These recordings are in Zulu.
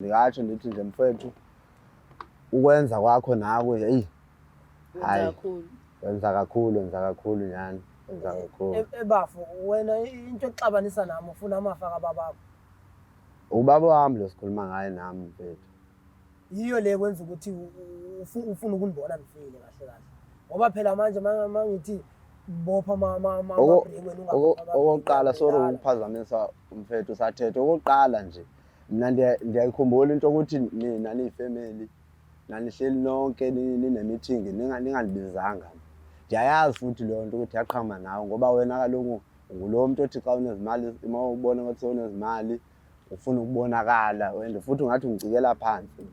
Ndingatsho ndithi nje mfethu ukwenza kwakho nawe heyi Wenza kakhulu. Wenza kakhulu, wenza kakhulu nyhani, wenza kakhulu. Ebafo wena into exabanisa nami ufuna amafa kababakho. Ubaba wami lo sikhuluma ngaye nami mfethu. Yiyo le kwenza ukuthi ufuna ukundibona ngifile kahle kahle. Ngoba phela manje mangithi bopha ama-brake wena ungabopha ama-brake, Okokuqala sorry uyabulala. ukuphazamisa umfethu usathetha. Okokuqala nje mina ndiyayikhumbula into yokuthi nina niyifamily nanihleli nonke nine-meeting ningandibizanga. Ndiyayazi futhi leyo nto ukuthi yaqhama nawe ngoba wena kaloku ngulo mntu othi xa unezimali, uma ubona ngathi sewunezimali ufuna ukubonakala and futhi ungathi ungicikela phansi.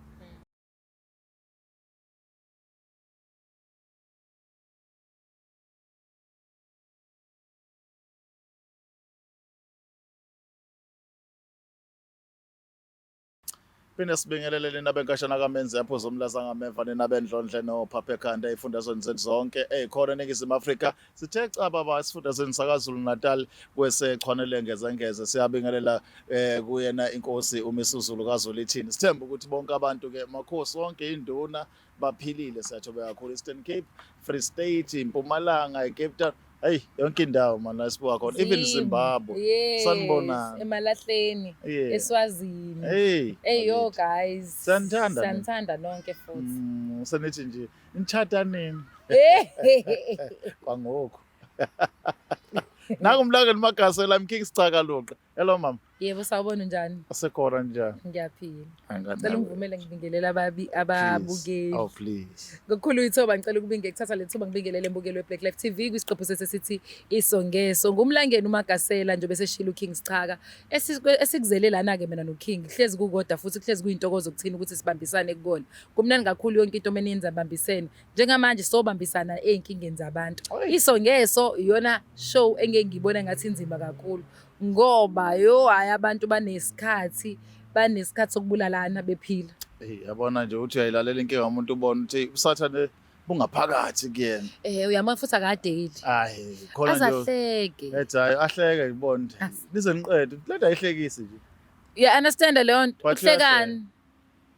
Phinde sibingelele nina benkashana kaMenzi yapho zomlaza ngameva nina bendlondle nophapha ekhanda ey'fundazweni zethu zonke ey'khona eNingizimu Afrika. Sithe caba ba esifundazweni saKwaZulu Natal kwesechwanelengezengeze siyabingelela eh kuyena inkosi uMisuzulu kaZwelithini. Sithemba ukuthi bonke abantu ke makhosi wonke induna baphilile siyathobeka kakhulu Eastern Cape, Free State, Mpumalanga, Cape Town. Hey, yonke indawo man la sibuka khona even Zimbabwe. Yes. Sanibonani. Emalahleni, eSwazini. Hey. Hey yo guys. Siyanithanda. Siyanithanda nonke futhi. Senithi nje nitshata nini? Kwangoku. Nangu umlangeni Magasela I'm King Sicaka Luqa. Hello mama. Yebo sawubona unjani? Asekhona njani? Ngiyaphila. Angani. Ngicela ungivumele ngibingelele ababi ababukeli. Oh please. Ngokukhulu ithoba ngicela ukubinge kuthatha le thuba ngibingelele embukeli weBlack Life TV kwisiqephu sethu esithi Iso Ngeso. Ngumlangeni uMagasela njengoba eseshilo uKing Sichaka. Esikuzele lana ke mina noKing hlezi kukodwa futhi kuhlezi kuyintokozo kuthina ukuthi sibambisane kukona. Kumnandi kakhulu yonke into meniyenza bambisene. Njengamanje sobambisana ey'nkingeni zabantu. Iso Ngeso iyona show engeke ngibone ngathi inzima kakhulu. Ngoba yo hayi abantu banesikhathi banesikhathi sokubulalana bephila. Hey yabona nje uthi uyayilalela inkinga umuntu ubona ukuthi usathane bungaphakathi kuyena. Eh uyama futhi akadeli. Hayi khona nje. Azahleke. Ethi hayi ahleke ngibona nje. Nize niqede lento ayihlekisi nje. Yeah understand leyo nto. Uhlekani?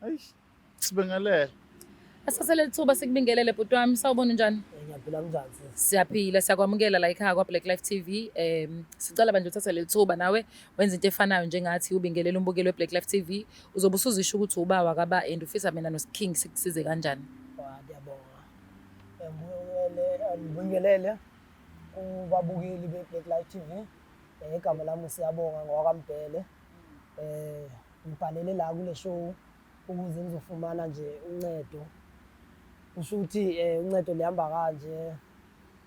Ayish. Sibingelele. Asasele lithuba sikubingelele bhuti wami sawubona unjani? Ngiyaphila kunjani sisi? Siyaphila siyakwamukela la ekhaya kwa Black Life TV. Sicela bandla uthathe leli thuba nawe wenze into efanayo njengathi ubingelele umbukeli we Black Life TV. Uzobe usuzisho ukuthi uba wakaba and ufisa mina no King sikusize kanjani? Ngiyabonga. Ngibingelele kubabukeli be Black Life TV. Igama lami siyabonga ngowakaMbhele. Ngibhalele la kule show ukuze ngizofumana nje uncedo. Kusho ukuthi uncedo lihamba kanje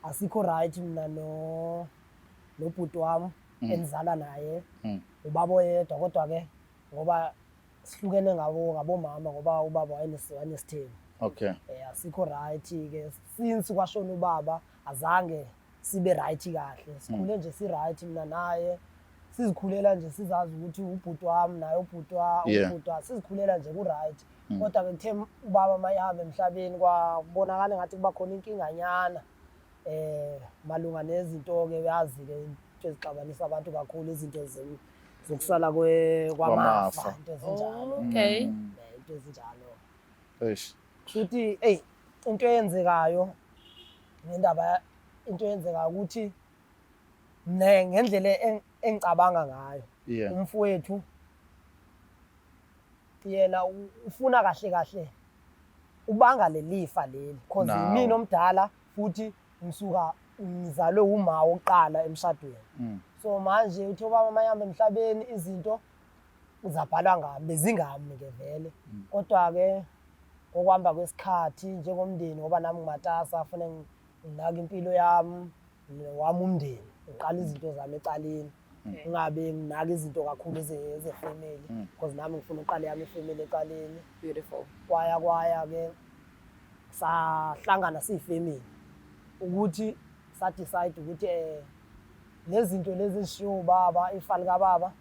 asikho right mina no nobhuti wami engizalwa naye ubaba oyedwa kodwa ke ngoba sihlukene ngabo ngabomama ngoba ubaba wayenesithembu. Okay. Asikho right ke since kwashona ubaba azange sibe right kahle sikhule nje si right mina naye sizikhulela nje sizazi ukuthi ubhuti wami naye ubhuti wa ubhuti wa sizikhulela nje ku right kodwa ke kuthe ubaba mayehamba emhlabeni kwabonakala ngathi kuba khona inkinganyana malunga nezinto ke uyazi ke into ezixabanisa abantu kakhulu izinto zokusala kwamafa into ezinjalo. Okay. Into ezinjalo. Eish. Kushuthi hey into eyenzekayo ngendaba into eyenzekayo ukuthi mina ngendlela engicabanga ngayo umfowethu yena ufuna kahle kahle ubanga lelifa leli because yimina omdala futhi ngisuka ngizalwe uma wokuqala emshadweni. So manje uthi ubaba mayihamba emhlabeni izinto zabhalwa ngami bezingami ke vele kodwa ke ngokuhamba kwesikhathi njengomndeni ngoba nami ngimatasa fanele nginake impilo yami wami umndeni ngiqala izinto zami ecaleni ngingabe nginaka izinto kakhulu eze-family because nami ngifuna uqala yami ifamily ecaleni. Beautiful. Kwaya kwaya ke sahlangana siyifamily ukuthi sa decide ukuthi lezi zinto lezi ezishiwo ubaba ifa likababa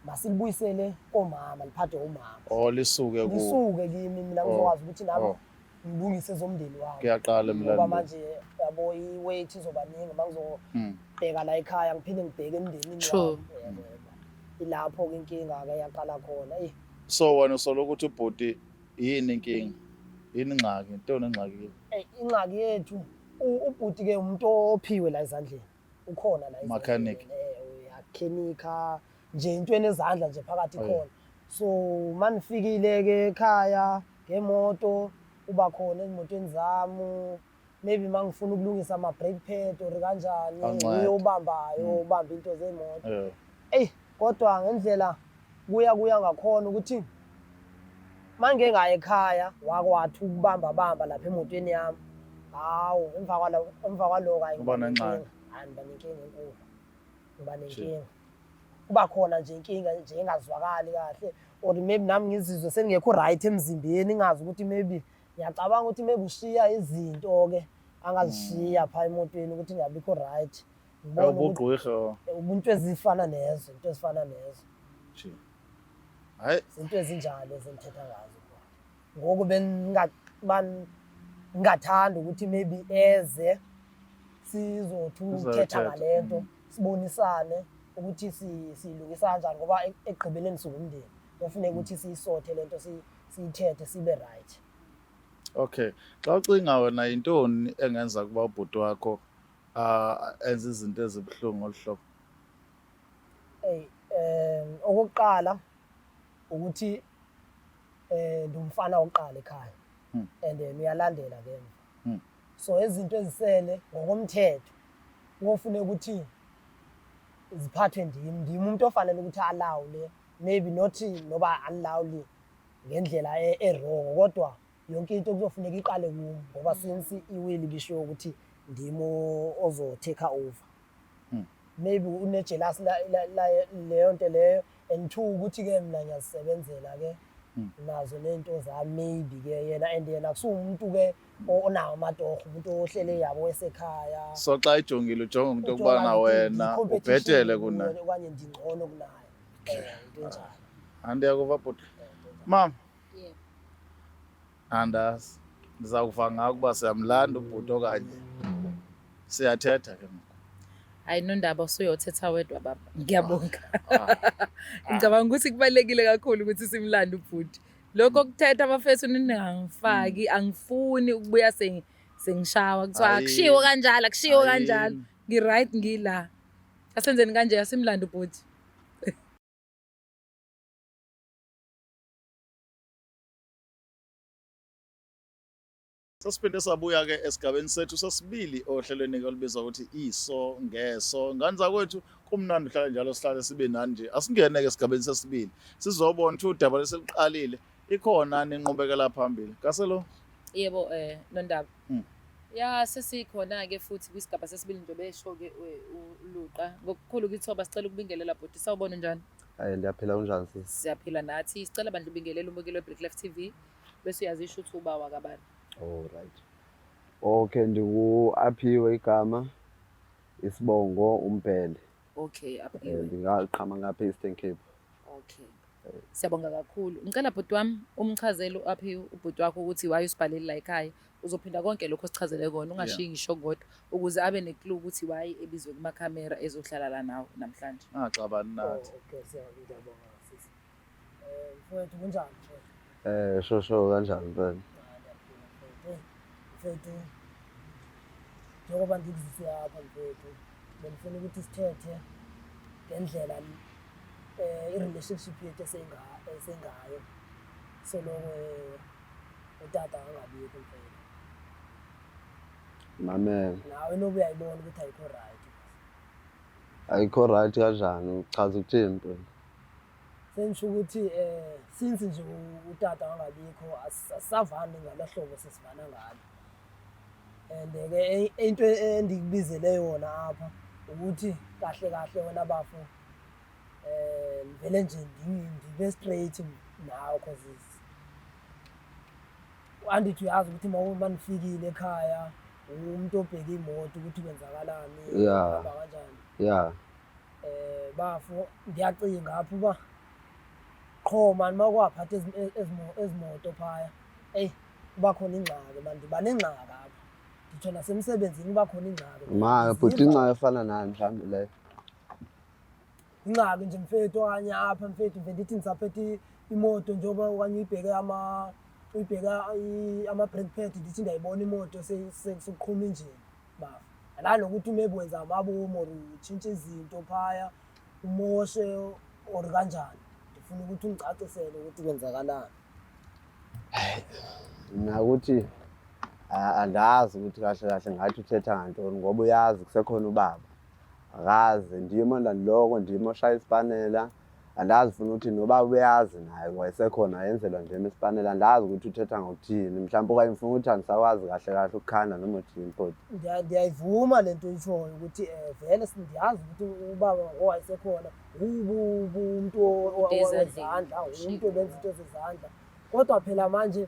masilibuyisele komama liphathwe umama. Oh lisuke ku. Lisuke kimi mina ngizokwazi ukuthi nami ngilungise ezomndeni wami. Kuyaqala Ngoba emlandweni. manje yabo i-weight izoba ningi mangizobheka la ekhaya ngiphinde ngibheke emndenini True. wami. Yebo, yebo. Ilapho ke inkinga ke yaqala khona. So wena usola ukuthi ubhuti yini inkinga? Yini ingxaki? Intoni ingxaki? Ingxaki yethu ubhuti ke umuntu ophiwe la ezandleni. Ukhona la ezandleni. Mechanic. Uyakhenikha nje into enezandla nje phakathi khona. So manifikile ke ekhaya ngemoto uba khona ezimotweni zami. Maybe mangifuna ukulungisa ama brake pad or kanjani uye ubambayo ubamba into zemoto. Ey kodwa ngendlela kuya ngakhona ukuthi mangike ngaye ekhaya wakwathi ukubamba bamba lapha emotweni yami. Hawu emva kwaloko emva kwaloko hayi Uba nengxaki. Hayi ngiba nenkinga enkulu. Ngiba nenkinga. Kuba khona nje inkinga nje engazwakali kahle or maybe nami ngizizwe sengekho right emzimbeni ngazi ukuthi maybe ngiyacabanga ukuthi maybe ushiya izinto ke angazishiya pha emotweni ukuthi ngiyabikho right. Ngibona ukuthi Ubugqwirha. ubuntu ezifana nezo, into ezifana nezo. Hayi Izinto ezinjalo ezengithetha ngazo. Ngoku bengingathanda ukuthi maybe eze sizothi ukuthetha ngale nto sibonisane ukuthi siyilungisa kanjani ngoba ekugqibeleni singumndeni. Kufuneka ukuthi siyisothe le nto siyithethe sibe right. Okay. Xa ucinga wena yintoni engenza ukuba ubhuti wakho enze izinto ezibuhlungu ngolu hlobo? Eyi okokuqala ukuthi ndumfana wokuqala ekhaya and then uyalandela ke emva. So izinto ezisele ngokomthetho kuyofuneka ukuthi ziphathwe ndim, ndim umuntu ofanele ukuthi alawule, maybe not noba alawuli ngendlela e-wrong kodwa yonke into kuzofuneka iqale kum ngoba since iwili ibisho ukuthi ndim ozo-take over. Maybe une-jealous leyo nto leyo and two ukuthi ke mina ngiyazisebenzela ke nazo nento zami maybe ke yena and yena kusuwumuntu ke onawo amatoho umuntu ohlele yabo esekhaya. So xa ijongile ujonga into yokubana wena ubhetele kunaye okanye ndingcono kunaye. Into enjalo. Andiyakuva bhuti. Mama. Andazi. Ndiza kuva ngako uba siyamlanda ubhuti okanye siyathetha ke ngoku. Hayi Nondaba usuyothetha wedwa baba. Ngiyabonga. Ngicabanga ukuthi kubalulekile kakhulu ukuthi simlande ubhuti. Lokho kuthetha abafethu ningangifaki angifuni ukubuya sengishawa kuthiwa akushiwo kanjalo akushiwo kanjalo. Ngi-right ngila. Asenzeni kanje asimlande ubhuti. Sesiphinde sabuya ke esigabeni sethu sesibili ohlelweni ke olubizwa ukuthi iso ngeso. Ngane zakwethu kumnandi uhlale njalo sihlale sibe nani nje. Asingene ke esigabeni sesibili. Sizobona ukuthi udaba leseliqalile ikhona nenqubekela phambili. Kaselo? Yebo Nondaba. Ya sesikhona ke futhi kwisigaba sesibili nje besho ke uLuqa. Ngokukhulu kithoba sicela ukubingelela bhuti. Sawubona njani? Hayi ndiyaphila kunjani sisi? Siyaphila nathi. Sicela bandla ubingelele umbukeli weBlack Life TV bese uyazisho ukuthi uba wakabani. Oh right. Okay ndingu-Aphiwe igama isibongo uMbhele. Okay Aphiwe. Ndingaqhama ngapha e-Eastern Cape. Okay. Siyabonga kakhulu. Ngicela bhuti wami umchazele u-Aphiwe ubhuti wakho ukuthi why usibhaleli la ekhaya. Uzophinda konke lokho osichazele kona ungashiyi ngisho kodwa ukuze abe ne-clue ukuthi why ebizwe kumakhamera ezohlala la nawe namhlanje. Angaxabani nathi. Okay siyabonga sisi. Mfowethu kunjani mfowethu? Sho sho kanjani mfethu? Mfowethu njengoba ndikuzise apha mfowethu bengifuna ukuthi sithethe ngendlela i-relationship yethu esengayo soloko utata angabikho mfowethu. Mamela. Nawe noba uyayibona ukuthi ayikho right. Ayikho right kanjani? Uchaza ukuthini mfowethu? Sengisho ukuthi since nje utata angabikho asisavani ngalahlobo sesivana ngalo. And ke into endikubizele yona apha ukuthi kahle kahle wena bafo ngivele nje ngibe straight nawe cause andithi uyazi ukuthi uma nifikile ekhaya umuntu obheka imoto ukuthi kwenzakalani hamba kanjani. Yeah. Bafo ngiyacinga apha uba qho mani makwaphatha ezimoto phaya eyi kuba khona ingxaki mani ndiba nengxaki apha nditsho nasemsebenzini kuba khona ingxaki. Ma bhuti ingxaki efana nani mhlawumbi leyo? Ingxaki nje mfethu okanye apha mfethu mve ndithi ndisaphethe Imoto njengoba okanye uyibheke ama uyibheka ama-brake pad, ndithi ndiyayibona imoto sekuqhuma injini bafo. Nanokuthi maybe wenza amabomu or utshintshe izinto phaya umoshe or kanjani. Ndifuna ukuthi ungicacisele ukuthi kwenzakalani. Mna ukuthi andazi ukuthi kahle kahle ngathi uthetha ngantoni ngoba uyazi kusekhona ubaba. Akaze ndim ondandiloko ndim oshaya isipanela. Andazi funa ukuthi noba uyazi naye wayesekhona yenzelwa nje isipanela. Andazi ukuthi uthetha ngokuthini. Mhlawumbe okanye ufuna ukuthi andisakwazi kahle kahle ukukhanda noma uthini futhi. Ndiyayivuma le nto uyitshoyo ukuthi vele ndiyazi ukuthi ubaba owayesekhona umntu wezandla, umntu obenza into zezandla. Kodwa phela manje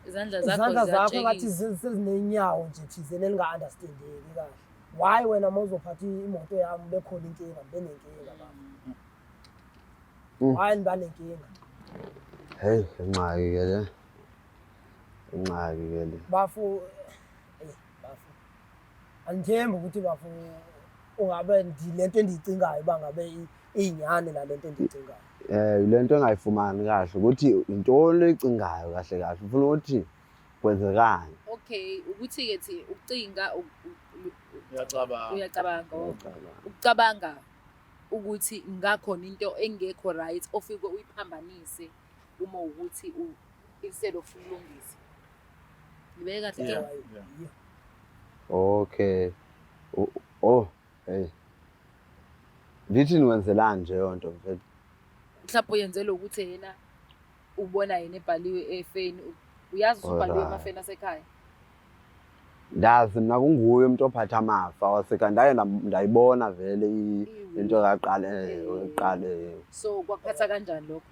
Izandla zakho izandla zakho ngathi ziyatshekisa. sezinenyawo nje thizeni elinga-understandeki kahle. Why wena uma uzophatha imoto yami ube khona inkinga, ngibe nenkinga baba? Why niba nenkinga? Hey, ingxaki ke le. Ingxaki ke le. Bafu, bafu. Andithembi ukuthi bafu ungabe le nto endiyicingayo uba ngabe iyinyani nale nto endiyicingayo. Le nto engayifumani kahle ukuthi yintoni oyicingayo kahle kahle, ufuna ukuthi kwenzekani? Okay, ukuthi-ke thi ukucinga Uyacabanga. Uyacabanga, oh. Uyacabanga. Ukucabanga ukuthi ngakhona into engekho right ofike uyiphambanise uma ukuthi instead of ukulungisa. Ngibeke kahle? Yeah, Ke? yeah. Okay. Oh, hey. Ndithi niwenzelani nje yonto mfethu? Mhlawumbe uyenzela ukuthi yena ubona yena ebhaliwe efeni. Uyazi ukuthi ubhaliwe Alright. emafeni asekhaya? Ndazi mna kunguye umuntu ophatha amafa wasekhaya. Ndaye ndayibona vele into kaqale, eqale. So kwakuphatha kanjani lokho?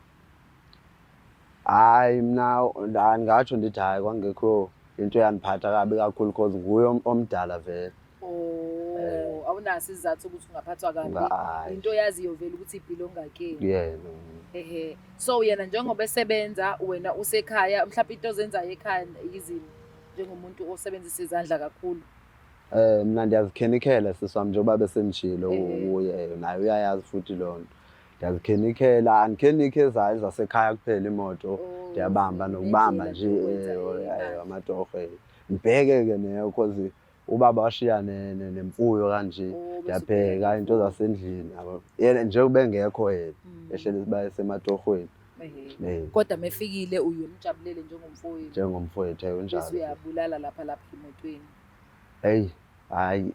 Hayi mna ndingatsho ndithi hayi kwangekho into eyandiphatha kabi kakhulu because nguye omdala vele. Oh, awunaso isizathu sokuthi ungaphathwa kabi. Hayi. Into oyaziyo vele ukuthi ibhilonga kuyena. Yena. Ehhe. So yena njengoba esebenza wena usekhaya, mhlawumbe into ozenzayo ekhaya yizini njengomuntu osebenzisa izandla kakhulu? Mna ndiyazikhenikela sisi wami njengoba besenditshilo kuye, naye uyayazi futhi loo nto. Ndiyazikhenikela, andikhenikhi ezayo ezasekhaya kuphela imoto. Oh, Ndiyabamba nokubamba nendlela nje, yokwenza imali. amatorho. Ndibheke ke neyo cause ubaba washiya nemfuyo kanje. Oh, bese Ndiyabheka ubheka into zasendlini yabo. Yena nje ubengekho yena, ehleli sibaye esematorhweni. Kodwa mefikile uye umjabulele njengomfowethu. Njengomfowethu, kunjalo. Bese uyabulala lapha lapha emotweni. Hey, hayi.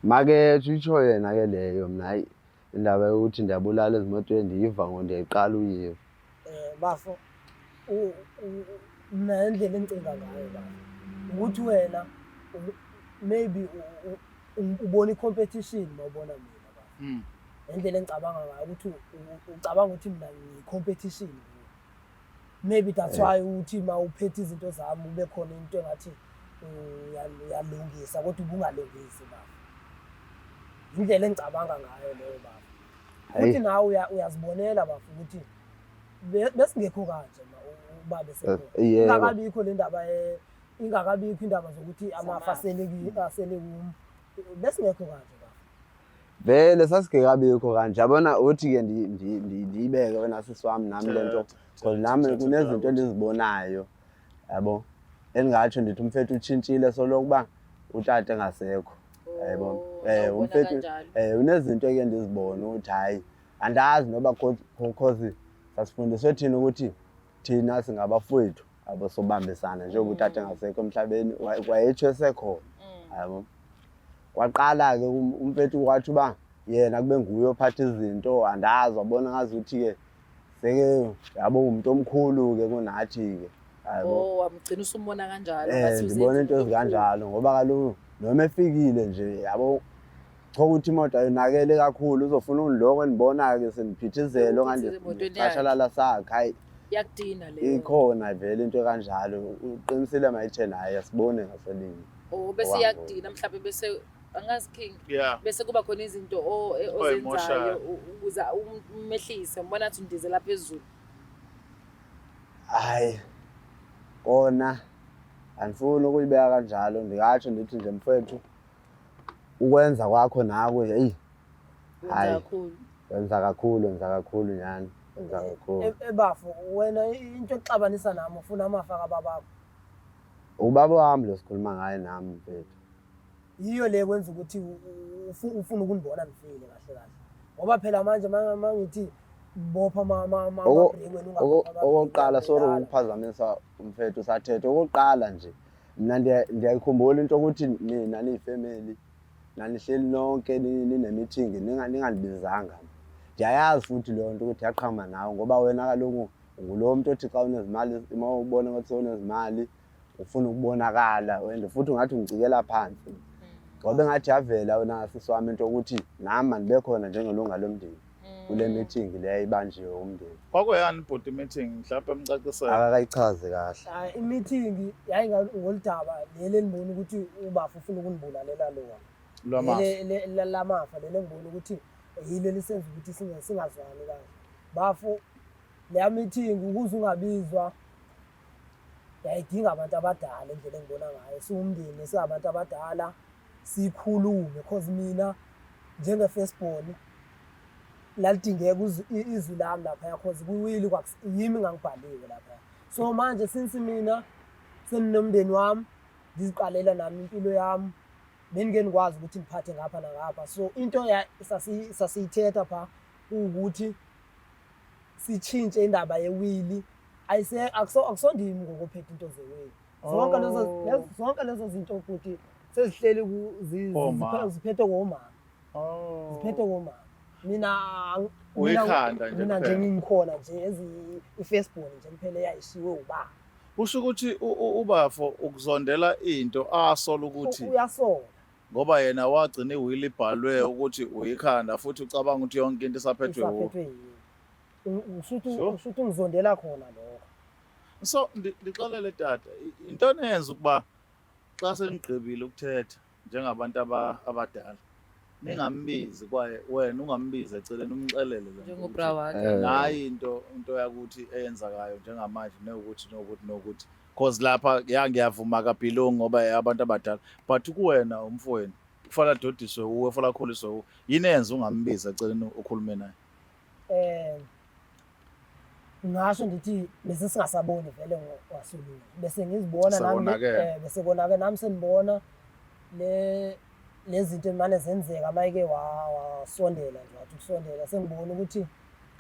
Make itsho yena ke leyo mna hayi indaba yokuthi ndiyabulala ezimotweni ndiyiva ngo ndiyayiqala uyiva. Bafo, mna indlela engicinga ngayo bafo ukuthi wena maybe ubona i-competition mawubona mina bafo. Indlela engicabanga ngayo ukuthi ucabanga ukuthi mina ngiyi-competition kuwe. Maybe that's why uthi ma uphethe izinto zami ube khona into engathi uyalungisa kodwa ubungalungisi bafo. Indlela engicabanga ngayo leyo bafo. Futhi nawe uyazibonela bafo ukuthi besingekho kanje ma ubaba esekhona. Ingakabikho le ndaba ingakabikho indaba zokuthi amafa asele kum. Besingekho kanje bafo. Vele sasigekabikho kanje. Yabona uthi ke ndiyibeke wena sisi wami nami le nto. Because nami kunezinto endizibonayo. Yabo. Engingatsho ndithi umfethu utshintshile solokuba utata engasekho. Yabo. Oh, awubona Umfethu, kanjalo. unezinto eke ndizibone ukuthi hayi andazi noba cause sasifundiswe thina ukuthi thina singabafowethu abo sobambisana njengoba utata engasekho emhlabeni, wayetsho esekhona. Yabo. Kwaqala ke umfethu wathi uba yena kube nguye ophatha izinto, andazi wabona ngazuthi ke seke yabo umuntu omkhulu ke kunathi ke. Yabo. Oh, wamgcina usumbona kanjalo, ngathi uzenza Ndibona into umuntu omkhulu. ezikanjalo ngoba kaloku noma efikile nje yabo cha ukuthi imoto ayonakele kakhulu uzofuna ungiloko endibona ke sendiphithizela okanye Uphithizela emotweni yakhe. ndicashalala sakhe. Hayi, Iyakudina leyo. Ikhona vele into ekanjalo, uqinisile mayithe naye asibone ngaselinye. Oh, bese Owangoku. iyakudina mhlawumbe bese angazi King. Bese kuba khona izinto Oyimoshayo. ozenzayo ukuze umehlise, ubona ngathi undizela phezulu. Hayi. Kona andifuni ukuyibeka kanjalo, ndingatsho ndithi nje mfethu ukwenza kwakho nawe, hey. Wenza Hayi. kakhulu. Wenza kakhulu, wenza kakhulu nyani. Wenza kakhulu. Ebafo wena into exabanisa nami ufuna amafa kababakho. Ubaba wami lo sikhuluma ngaye nami mfethu. Yiyo le kwenza ukuthi ufuna ukunibona ngifile kahle kahle. Ngoba phela manje mangithi bopha ama break wena ungabopha ama Okokuqala, sorry ukuphazamisa umfethu usathethe. Okokuqala nje mina ndiyayikhumbula into yokuthi nina niyifamily nanihleli nonke nine-meeting ningandibizanga. Ndiyayazi futhi leyo nto ukuthi yaqhama nawe ngoba wena kaloku ngulo muntu othi xa unezimali, uma ubona ngathi sewunezimali ufuna ukubonakala and futhi ungathi ungicikela phansi. Ngoba engathi yavela wena sisi wami into yokuthi nami mandibe khona njengelunga lomndeni kule meeting leyo ibanjiwe umndeni. Kwakuyani bhuti meeting mhlawumbe emcacisele. Akakayichazi kahle. Hayi, i-meeting yayingoludaba leli enibona ukuthi ubafa ufuna ukunibulalela lona. Lwamafa. Lamafa leli engibona ukuthi yilo elisenza ukuthi singazwani kahle. Bafo leya meeting ukuze ungabizwa yayidinga abantu abadala indlela engibona ngayo, siwumndeni singabantu abadala sikhulume cause mina njenge-first born lalidingeka izwi lami laphaya cause kwiwili yimi ngangibhaliwe laphaya. So manje since mina senginomndeni wami ngiziqalela nami impilo yami, bengike ngikwazi ukuthi ngiphathe ngapha nangapha. So into sasiyithetha pha kuwukuthi sitshintshe indaba yewili. Akusondimi ngokuphetha into zewili. Zonke lezo zonke lezo zinto futhi sezihleli ziphethwe ngomama. Ziphethwe ngomama. Mina Uyikhanda nje mina nje kuphela. ngikhona nje ezi i-firstborn nje kuphela eyayishiwe ubaba. Kusho ukuthi ubafo ukuzondela into asola ukuthi uyasola. Ngoba yena wagcina iwili ibhalwe ukuthi uyikhanda futhi ucabanga ukuthi yonke into isaphethwe wuwe. Isaphethwe yini. Ushuthi ungizondela khona lokho. So ndixelele tata, into eyenza ukuba xa senigqibile ukuthetha njengabantu abadala ningambizi kwaye wena ungambizi eceleni umxelele le nto Njengobra ukuthi wakhe. Nayi into yakuthi eyenzakayo njengamanje nokuthi nokuthi nokuthi cause lapha ya ngiyavuma kabhilongi ngoba abantu abadala but kuwena umfowenu kufanele adodiswe uwe, kufanele akhuliswe uwe. Yini eyenza ungambizi eceleni ukhulume naye? Ngasho ngithi bese singasaboni vele ngwasululu. Bese ngizibona nami, Sekonakele. Bese konake nami senibona lezi zinto emane zenzeka mayike wasondela nje wathi ukusondela sengibona ukuthi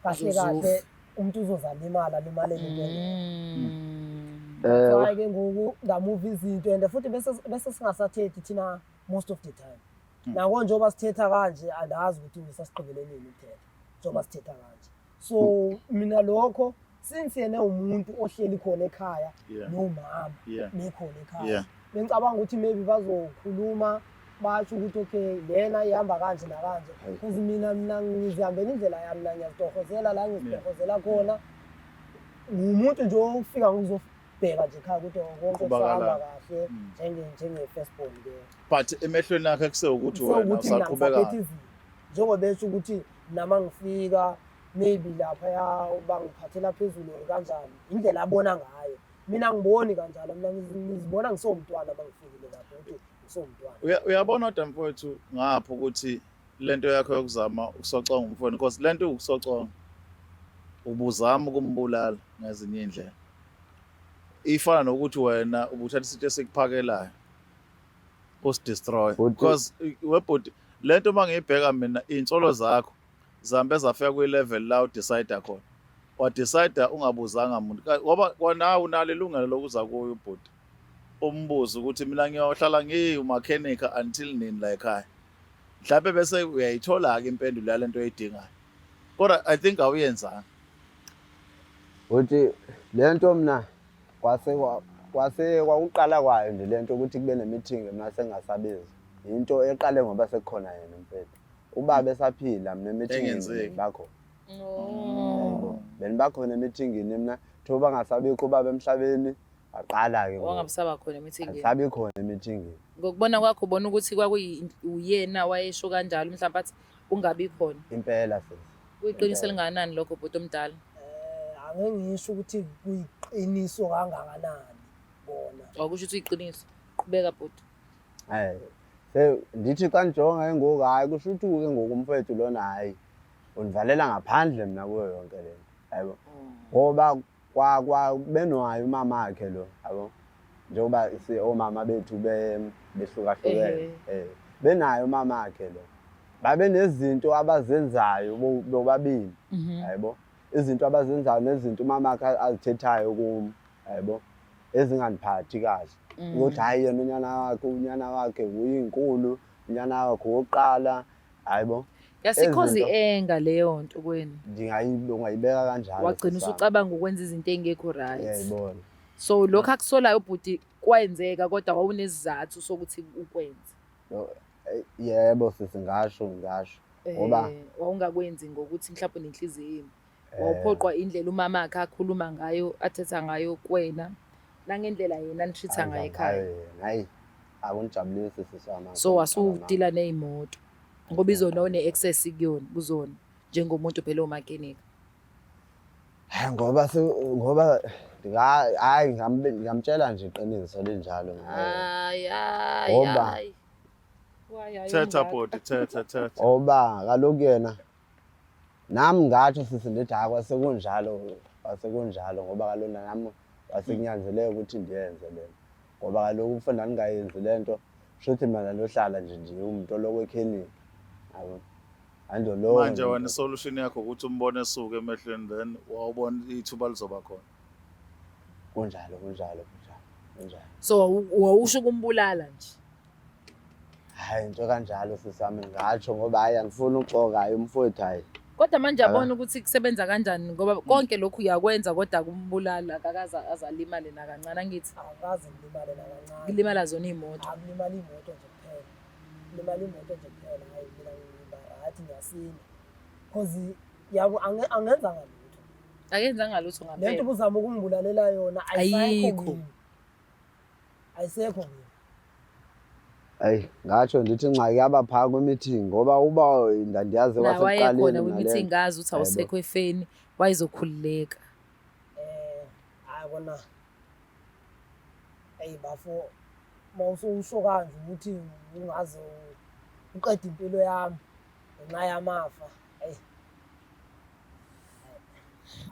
kahle Uzozufa. kahle umuntu uzozalimala alimalele into engekho. So ke ngoku ngamuva izinto and futhi bese singasathethi thina most of the time. Nako njengoba sithetha kanje andazi ukuthi ngisasigqibele nini ukuthetha njengoba sithetha kanje. So mina lokho since yena umuntu ohleli khona ekhaya nomama bekhona ekhaya. Bengicabanga ukuthi maybe bazokhuluma basho ukuthi okay lena ihamba kanje nakanje. Because mina ngizihambela indlela yami la, ngiyazitohozela la ngizitohozela khona. Ngumuntu nje ofika ngizobheka nje ekhaya ukuthi konke Qhubakala. kusahamba kahle njenge first born ke. But emehlweni akhe kusewukuthi wena Kusewukuthi mina usaqhubeka. ngisaphethe izinto. Njengoba esho ukuthi nama ngifika maybe laphaya bangiphathela phezulu or kanjani, indlela abona ngayo. Mina ngiboni kanjalo, mina ngizibona ngisomntwana mangifikile lapho ukuthi ngisomntwana. Uyabona kodwa mfowethu ngapho ukuthi lento yakho yokuzama ukusoconga umfowenu, because lento ukusoconga ubuzama ukumbulala ngezinye indlela. Ifana nokuthi wena ubuthatha isinto esikuphakelayo usidestroy. Futhi Because webhuti lento mangiyibheka mina insolo zakho zambe zafika kwi level la udecide khona. Wa decide ungabuzanga umuntu ngoba kwanawe unalo ilungelo lokuza kuyo ubhuti. Umbuzo ukuthi mina ngiyohlala ngiwumakhenika until nini la ekhaya. Mhlawumbe bese uyayithola ke impendulo yalento oyidingayo. Kodwa I think awuyenzanga. Uthi lento mina kwase kwakuqala kwayo nje lento ukuthi kube ne meeting mina sengasabizwa. Into eqale ngoba sekukhona yena mfethu. Ubaba esaphila mina meeting Engenzeki. bakho. Benibakhona emeetingini mina thoba ngasabikho ubaba emhlabeni aqala ke ngoku. Wangamsaba khona emeetingini. Angisabi khona emeetingini. Ngokubona kwakho ubona ukuthi uyena wayesho kanjalo mhlawumbe athi ungabi khona. Impela sisi. Kuyiqiniso elingakanani lokho bhuti omdala? Angeke ngisho ukuthi kuyiqiniso kangakanani bona. Akusho ukuthi uyiqiniso. Qhubeka bhuti. Ndithi xa ndijonga ke ngoku hayi kusho ukuthi ke ngoku umfowethu lona hayi undivalela ngaphandle mina kuyo yonke le nto. Yabo. Ngoba kwa kwa benwayo umamakhe lo, yabo. Njengoba si omama bethu behlukahlukene. Eh, benayo umamakhe lo. Babe nezinto abazenzayo bobabili. Yabo. Izinto abazenzayo nezinto umamakhe azithethayo kum, yabo. Ezingandiphathi kahle. Ukuthi hayi yena unyana wakhe uyinkulu, unyana wakhe wokuqala, hayibo. Yasikhoza i-anger leyo nto kwenu. Ungayibeka kanjalo. Wagcina usucabanga ukwenza izinto ey'ngekho right. Ngiyayibona. So lokho akusolayo ubhuti kwenzeka kodwa wawunesizathu sokuthi ukwenze. Yebo sisi ngasho ngasho. Ngoba wawungakwenzi ngokuthi mhlawumbe unenhliziyo embi. Wawuphoqwa indlela umama akhe akhuluma ngayo, athetha ngayo kuwena nangendlela yena anitreat-a ngayo ekhaya. Hayi akungijabulisi sisi wami. So wasudila ney'moto ngoba izona one-access kuyona kuzona njengomuntu phela omakenika. Hayi ngoba ngoba hayi ngamtshela nje iqiniso linjalo. Hayi hayi hayi. Thetha bhuti thetha thetha. Ngoba kaloku yena nami ngatsho sisi ndithi hayi kwasekunjalo kwasekunjalo ngoba kaloku nami kwasekunyanzeleka ukuthi ndiyenze le nto. Ngoba kaloku ufuna ndingayenzi le nto shuthi mina lohlala nje nje umuntu oloko ekhenini. Yabo. Andoloko. Manje wena isolution yakho ukuthi umbone esuke emehlweni then wawubona ithuba lizoba khona. Kunjalo kunjalo kunjalo kunjalo. So wawusho ukumbulala nje. Hayi into kanjalo sisami ngatsho ngoba hayi angifuni ukuxoka hayi umfowethu hayi. Kodwa manje yabona ukuthi kusebenza kanjani ngoba konke lokhu uyakwenza kodwa kumbulala akakaze azalimale nakancane angithi. Akaze ngilimale nakancane. Kulimala zona iy'moto. Akulimala imoto nje kuphela. Kulimala imoto nje kuphela hayi mina ngiba right ngiyasinda. Cause yabo angenzanga lutho. Akenzanga lutho ngampela. Lento ubuzama ukungibulalela yona ayisekho kimi. Ayisekho kimi. Ayi ngatsho ndithi ingxaki yaba phaa kwi-meeting ngoba uba ndandiyazi Naye wayekhona kwi-meeting ngazi ukuthi awusekho efeni wayezokhululeka. Eh hayi kona. Eyi bafo mawususho kanje ukuthi ungaze uqede impilo yami ngenxa yamafa. Eyi.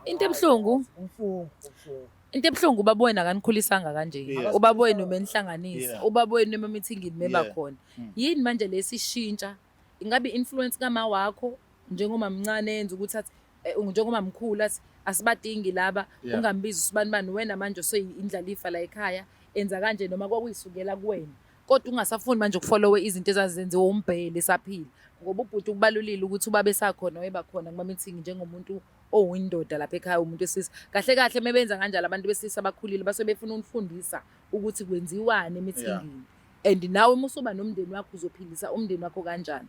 Into ebuhlungu. Ubuhlungu, ubuhlungu. Into ebuhlungu ubaba wena akanikhulisanga kanje. Ubaba wenu umenihlanganisa. Ubaba wenu ema-meetingini meba khona. Yini manje lesishintsha? Ingabe i-influence kama wakho njengomamncane yenza ukuthi athi njengomamkhulu athi asibadingi laba ungambizi usibani bani wena manje useyindlalifa la ekhaya enza kanje noma kwakuyisukela kuwena. Kodwa ungasafuni manje ukufollowe izinto ezazenziwa umbhele esaphila. Ngoba ubhuti ukubalulile ukuthi ubaba esakhona weba khona kuma-meeting njengomuntu owindoda lapha ekhaya umuntu wesilisa. Kahle kahle mebenza kanjalo abantu besilisa abakhulile basuke befuna ukunifundisa ukuthi kwenziwani emithingini. And nawe uma usuba nomndeni wakho uzophilisa umndeni wakho kanjani.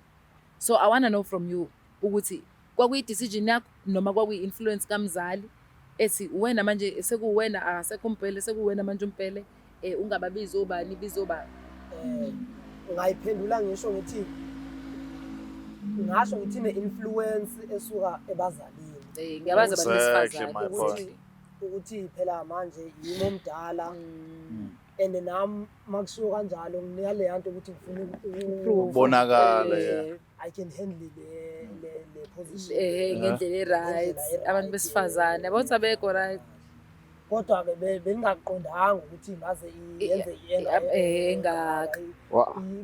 So I wanna know from you ukuthi kwakuyi-decision yakho noma kwakuyi-influence kamzali ethi wena manje sekuwena akasekho umbhele sekuwena manje umbhele ungababizi obani biza obani. Ngayiphendula ngisho ngithi ngasho ngithi ne-influence esuka ebazalini. Ngiyabazi abantu besifazane my point. Ukuthi phela manje yimi omdala and nami makushiwo kanjalo nginika leya nto ukuthi ngifuna ukubonakala yeah. I can handle le position. Ngendlela e-right abantu besifazane yabo abekho right. Kodwa ke bengingaqondanga ukuthi ngaze yenze engaka.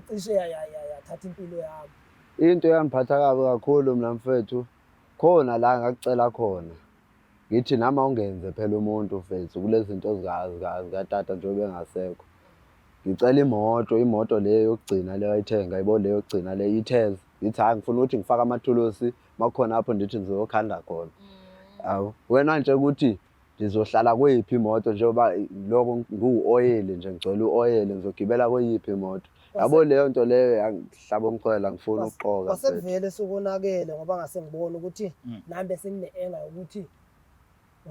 Icishe yathatha impilo yami. Into eyangiphatha kabi kakhulu mina mfethu khona la ngakucela khona. Ngithi nami awungenze phela umuntu mfethu kulezi zinto zikatata njengoba engasekho. Ngicela imoto, imoto le yokugcina le wayithenga, yabo le yokugcina le i-Tazz. Ngithi hhayi ngifuna ukuthi ngifake amathulusi makukhona lapho ndithi ngizoyokhanda khona. Hawu wena nje ukuthi ndizohlala kweyiphi imoto njengoba lokho ngiwu-oyili nje ngigcwele u-oyili ngizogibela kweyiphi imoto. Yabo leyo nto leyo yangihlaba umxhwele angifuni ukuxoka. Kwasekuvele sekonakele ngoba ngase ngibona ukuthi nami bese ngine-anger yokuthi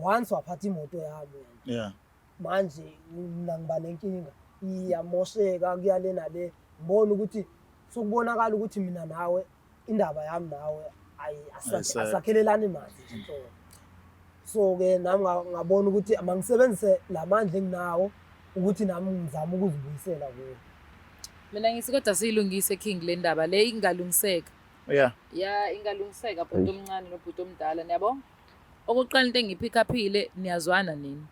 once waphatha imoto yami wena. Manje mina ngiba nenkinga iyamosheka kuya le nale ngibona ukuthi sokubonakala ukuthi mina nawe indaba yami nawe asakhelelani manzi nje nhlobo. So ke nami ngabona ukuthi mangisebenzise lamandla enginawo ukuthi nami ngizame ukuzibuyisela kuwe. Mina ngithi kodwa siyilungise King le ndaba le ingalungiseka. Yeah, ingalungiseka bhuti omncane nobhuti omdala niyabo? Okokuqala into engiyiphikhaphile niyazwana nini.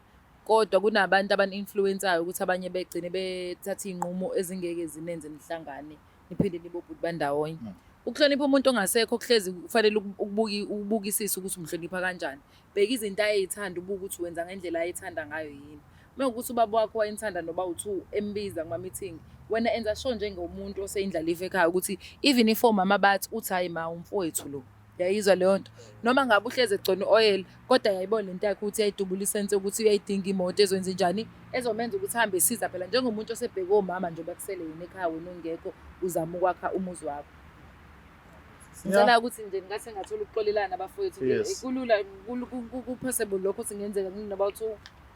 Kodwa kunabantu abani-influence-ayo ukuthi abanye begcine bethatha iy'nqumo ezingeke zinenze nihlangane niphinde nibe obhuti bandawonye. Ukuhlonipha umuntu ongasekho kuhlezi kufanele ukubukisise ukuthi umhlonipha kanjani. Bheka izinto ayey'thanda ubuke ukuthi wenza ngendlela ayethanda ngayo yini. Uma kuwukuthi ubaba wakho wayenithanda noba u-two embiza kuma-meeting, wena enza sure njengomuntu oseyindlalifa ekhaya ukuthi even if omama bathi uthi hhayi ma umfowethu lo. Yayizwa leyo nto. Noma ngabe uhlezi egcona u-oyela kodwa yayibona lento yakhe ukuthi uyayidubula isense ukuthi uyayidinga imoto ezokwenza njani, ezomenza ukuthi ahambe esiza phela njengomuntu osebheke omama njengoba kusele yena ekhaya wena ungekho uzama ukwakha umuzi wakho. Ngicela ukuthi nje ngathi ngathola ukuxolelana bafowethu. Kulula ku-possible lokho ukuthi kungenzeka kunina uthi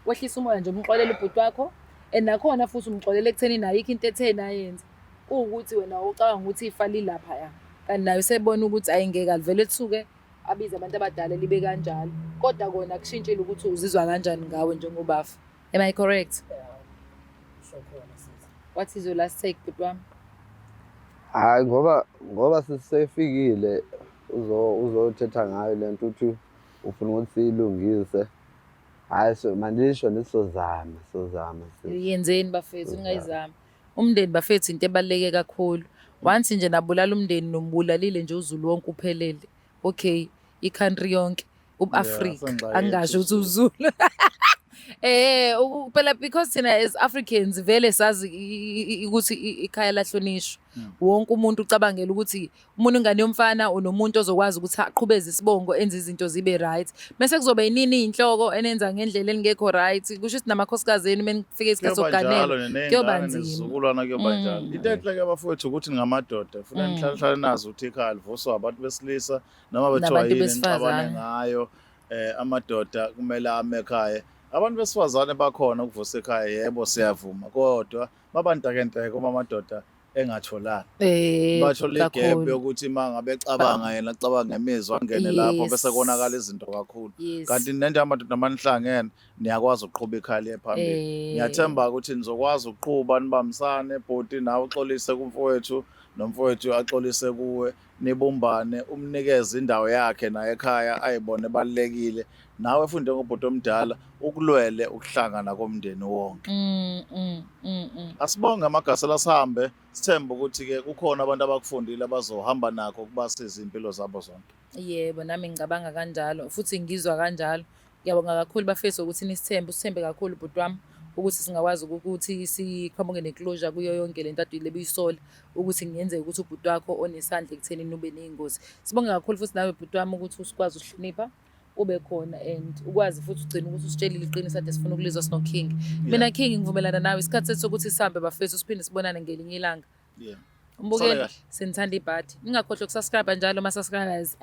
wehlisa umoya nje umxolele ubhuti wakho and nakhona futhi umxolele ekutheni naye ayikho into etheni ayenze. Kuwukuthi wena ucabanga ukuthi ifa lilaphaya kanti naye usebona ukuthi ayingeke alivele lithuke abize abantu abadala libe kanjalo. Kodwa kona kushintshile ukuthi uzizwa kanjani ngawe njengobafa. Am I correct? Yeah, usho khona sisi. What is your last take bhuti wami? Hayi ngoba sisefikile uzothetha ngayo lento uthi ufuna ukuthi siyilungise. Hayi so mandisho nisozama sozama sis. Yenzeni bafethu ningayizami. Umndeni bafethu into ebaluleke kakhulu. Once nje nabulala umndeni nombulalile nje uZulu wonke uphelele. Okay, i-country yonke ubu-Afrika sengixakekile angingasho ukuthi uZulu. Phela because thina as Africans vele sazi ukuthi ikhaya lahlonishwa. Wonke umuntu ucabangela ukuthi umuntu ingane yomfana unomuntu ozokwazi ukuthi aqhubeze isibongo enze izinto zibe right. Mase kuzoba yinini inhloko enenza ngendlela engekho right. Kusho ukuthi namakhosikazi enu menifike isikhathi Kuyoba sokuganela. njalo Kuyoba ney'ngane nzima. nezizukulwana kuyoba njalo. Into enhle-ke abafowethu ukuthi ningamadoda funa nihlale nazi ukuthi ikhaya livuswa abantu besilisa noma bethiwa Nabantu yini nixabane besifazane. ngayo amadoda kumele ame ekhaya. Abantu besifazane bakhona ukuvusa ekhaya yebo siyavuma kodwa babantekenteke uma amadoda engatholani. Bathola igap Kakhulu. yokuthi uma ngabe ecabanga yena acabanga ngemizwa angene lapho bese Yes. konakala izinto kakhulu. Yes. Kanti nento amadoda manihlangene niyakwazi ukuqhuba ikhaya liye phambili. Ngiyathemba ukuthi nizokwazi ukuqhuba nibambisane bhuti nawe uxolise kumfowethu nomfowethu axolise kuwe nibumbane umnikeze indawo yakhe naye ekhaya ayibone ebalulekile nawe futhi njengobhuti omdala ukulwele ukuhlangana komndeni wonke. Asibonge amagasela sihambe sithembe ukuthi-ke kukhona abantu abakufundile abazohamba nakho ukubasiza iy'mpilo zabo zonke. Yebo, nami ngicabanga kanjalo futhi ngizwa kanjalo. Ngiyabonga kakhulu bafethu ukuthi nisithembe, usithembe kakhulu bhuti wami ukuthi singakwazi ukuthi siqhamuke ne-closure kuyo yonke le nto ade lebiyisola ukuthi kungenzeka ukuthi ubhuti wakho onesandla ekuthenini ube ney'ngozi. Sibonge kakhulu futhi nawe bhuti wami ukuthi usikwazi ukuhlonipha ube khona and ukwazi futhi ugcine ukuthi usitshelile iqiniso ade sifuna ukulizwa sino-King. Mina King ngivumelana nawe isikhathi sethu sokuthi sihambe bafethu siphinde sibonane ngelinye ilanga. Yeah. Umbukeli Sale kahle. sinithanda ibhadi. Ningakhohlwa ukusubscribe njalo ma-subscribers.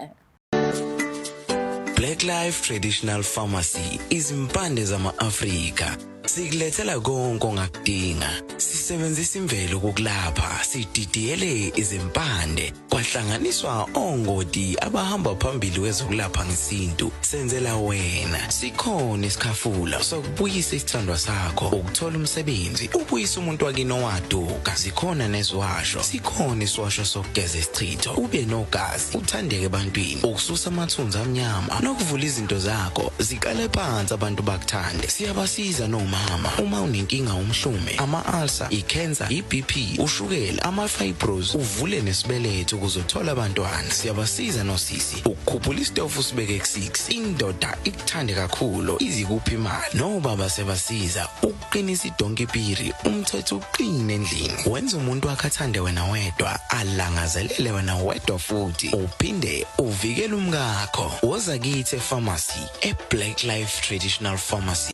Black Life Traditional Pharmacy izimpande zama-Afrika sikulethela konke ongakudinga. Sisebenzisa imvelo ukukulapha, sididiyele izimpande kwahlanganiswa ongoti abahamba phambili kwezokulapha ngesintu. Senzela wena sikhona isikhafula sokubuyisa isithandwa sakho, ukuthola umsebenzi, ubuyisa umuntu wakini owaduka. Zikhona neziwasho, sikhona isiwasho sokugeza isichitho, ube nogazi, uthandeke ebantwini, ukususa amathunzi amnyama nokuvula izinto zakho ziqale phansi abantu bakuthande. Siyabasiza nomama uma unenkinga umhlume, ama-ulcer, i-cancer, i-BP, ushukela, ama-fibros, uvule nesibeletho ukuze uthole abantwana. Siyabasiza nosisi ukukhuphula isitofu usibeke ku-6, indoda ikuthande kakhulu izikuphi imali. Nobaba siyabasiza ukuqinisa idonki piri, umthetho uqine endlini, wenza umuntu wakhe athande wena wedwa, alangazelele wena wedwa futhi uphinde uvikele umkakho. Woza kithi epharmacy e-Black Life Traditional Pharmacy.